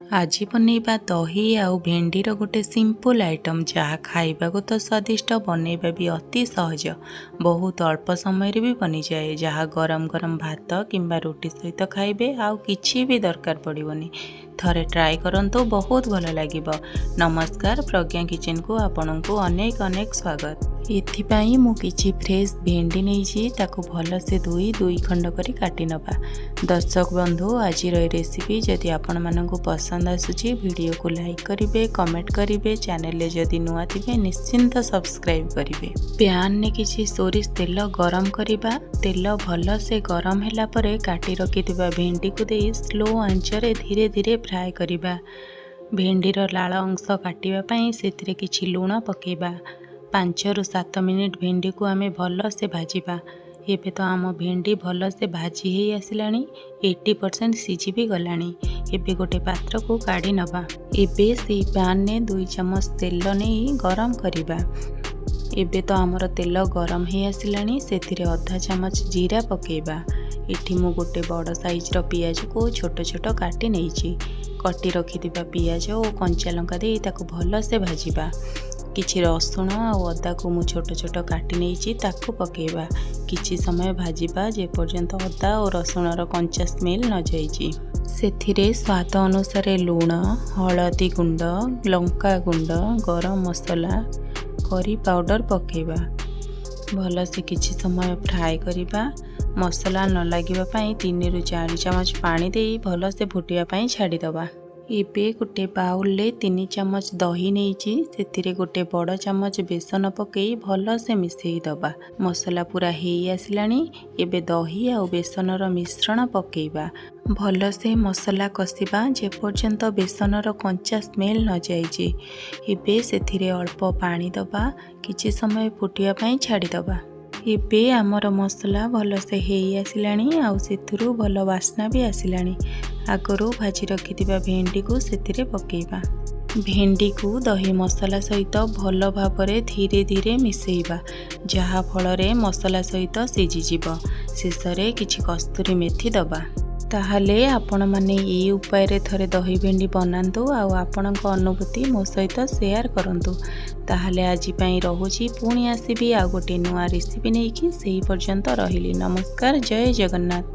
ଆଜି ବନେଇବା ଦହି ଆଉ ଭେଣ୍ଡିର ଗୋଟେ ସିମ୍ପଲ୍ ଆଇଟମ୍, ଯାହା ଖାଇବାକୁ ତ ସ୍ୱାଦିଷ୍ଟ, ବନେଇବା ବି ଅତି ସହଜ। ବହୁତ ଅଳ୍ପ ସମୟରେ ବି ବନିଯାଏ, ଯାହା ଗରମ ଗରମ ଭାତ କିମ୍ବା ରୁଟି ସହିତ ଖାଇବେ, ଆଉ କିଛି ବି ଦରକାର ପଡ଼ିବନି। ଥରେ ଟ୍ରାଏ କରନ୍ତୁ, ବହୁତ ଭଲ ଲାଗିବ। ନମସ୍କାର, ପ୍ରଜ୍ଞା କିଚେନକୁ ଆପଣଙ୍କୁ ଅନେକ ଅନେକ ସ୍ୱାଗତ। ଏଥିପାଇଁ ମୁଁ କିଛି ଫ୍ରେଶ୍ ଭେଣ୍ଡି ନେଇଛି, ତାକୁ ଭଲସେ ଧୋଇ ଦୁଇ ଖଣ୍ଡ କରି କାଟି ନେବା। ଦର୍ଶକ ବନ୍ଧୁ, ଆଜିର ଏ ରେସିପି ଯଦି ଆପଣମାନଙ୍କୁ ପସନ୍ଦ ଆସୁଛି, ଭିଡ଼ିଓକୁ ଲାଇକ୍ କରିବେ, କମେଣ୍ଟ କରିବେ, ଚ୍ୟାନେଲରେ ଯଦି ନୂଆ ଥିବେ ନିଶ୍ଚିନ୍ତ ସବସ୍କ୍ରାଇବ୍ କରିବେ। ପ୍ୟାନ୍ରେ କିଛି ସୋରିଷ ତେଲ ଗରମ କରିବା। ତେଲ ଭଲସେ ଗରମ ହେଲା ପରେ କାଟି ରଖିଥିବା ଭେଣ୍ଡିକୁ ଦେଇ ସ୍ଲୋ ଆଞ୍ଚରେ ଧୀରେ ଧୀରେ ଫ୍ରାଏ କରିବା। ଭେଣ୍ଡିର ଲାଳ ଅଂଶ କାଟିବା ପାଇଁ ସେଥିରେ କିଛି ଲୁଣ ପକାଇବା। 5ରୁ 7 ମିନିଟ୍ ଭେଣ୍ଡିକୁ ଆମେ ଭଲସେ ଭାଜିବା। ଏବେ ତ ଆମ ଭେଣ୍ଡି ଭଲସେ ଭାଜି ହେଇ ଆସିଲାଣି, 80% ସିଝି ବି ଗଲାଣି। ଏବେ ଗୋଟେ ପାତ୍ରକୁ କାଢ଼ି ନେବା। ଏବେ ସେଇ ପ୍ୟାନ୍ରେ 2 ଚାମଚ ତେଲ ନେଇ ଗରମ କରିବା। ଏବେ ତ ଆମର ତେଲ ଗରମ ହେଇ ଆସିଲାଣି, ସେଥିରେ ଅଧା ଚାମଚ ଜିରା ପକାଇବା। ଏଠି ମୁଁ ଗୋଟେ ବଡ଼ ସାଇଜ୍ର ପିଆଜକୁ ଛୋଟ ଛୋଟ କାଟି ନେଇଛି। କଟି ରଖିଥିବା ପିଆଜ ଓ କଞ୍ଚା ଲଙ୍କା ଦେଇ ତାକୁ ଭଲସେ ଭାଜିବା। କିଛି ରସୁଣ ଆଉ ଅଦାକୁ ମୁଁ ଛୋଟ ଛୋଟ କାଟି ନେଇଛି, ତାକୁ ପକାଇବା। କିଛି ସମୟ ଭାଜିବା, ଯେପର୍ଯ୍ୟନ୍ତ ଅଦା ଓ ରସୁଣର କଞ୍ଚା ସ୍ମେଲ୍ ନଯାଇଛି। ସେଥିରେ ସ୍ୱାଦ ଅନୁସାରେ ଲୁଣ, ହଳଦୀ ଗୁଣ୍ଡ, ଲଙ୍କା ଗୁଣ୍ଡ, ଗରମ ମସଲା, କରି ପାଉଡ଼ର ପକାଇବା। ଭଲସେ କିଛି ସମୟ ଫ୍ରାଏ କରିବା। ମସଲା ନ ଲାଗିବା ପାଇଁ 3ରୁ 4 ଚାମଚ ପାଣି ଦେଇ ଭଲସେ ଫୁଟିବା ପାଇଁ ଛାଡ଼ିଦେବା। ଏବେ ଗୋଟେ ବାଉଲରେ 3 ଚାମଚ ଦହି ନେଇଛି, ସେଥିରେ ଗୋଟେ ବଡ଼ ଚାମଚ ବେସନ ପକାଇ ଭଲସେ ମିଶାଇ ଦେବା। ମସଲା ପୁରା ହେଇ ଆସିଲାଣି। ଏବେ ଦହି ଆଉ ବେସନର ମିଶ୍ରଣ ପକାଇବା। ଭଲସେ ମସଲା କଷିବା, ଯେପର୍ଯ୍ୟନ୍ତ ବେସନର କଞ୍ଚା ସ୍ମେଲ୍ ନଯାଇଛି। ଏବେ ସେଥିରେ ଅଳ୍ପ ପାଣି ଦେବା, କିଛି ସମୟ ଫୁଟିବା ପାଇଁ ଛାଡ଼ିଦେବା। ଏବେ ଆମର ମସଲା ଭଲସେ ହେଇ ଆସିଲାଣି ଆଉ ସେଥିରୁ ଭଲ ବାସ୍ନା ବି ଆସିଲାଣି। ଆଗରୁ ଭାଜି ରଖିଥିବା ଭେଣ୍ଡିକୁ ସେଥିରେ ପକାଇବା। ଭେଣ୍ଡିକୁ ଦହି ମସଲା ସହିତ ଭଲ ଭାବରେ ଧୀରେ ଧୀରେ ମିଶାଇବା, ଯାହାଫଳରେ ମସଲା ସହିତ ସିଝିଯିବ। ଶେଷରେ କିଛି କସ୍ତୁରୀ ମେଥି ଦେବା। ତାହେଲେ ଆପଣମାନେ ଏଇ ଉପାୟରେ ଥରେ ଦହି ଭେଣ୍ଡି ବନାନ୍ତୁ ଆଉ ଆପଣଙ୍କ ଅନୁଭୂତି ମୋ ସହିତ ସେୟାର କରନ୍ତୁ। ତାହେଲେ ଆଜି ପାଇଁ ରହୁଛି, ପୁଣି ଆସିବି ଆଉ ଗୋଟିଏ ନୂଆ ରେସିପି ନେଇକି। ସେହି ପର୍ଯ୍ୟନ୍ତ ରହିଲି, ନମସ୍କାର, ଜୟ ଜଗନ୍ନାଥ।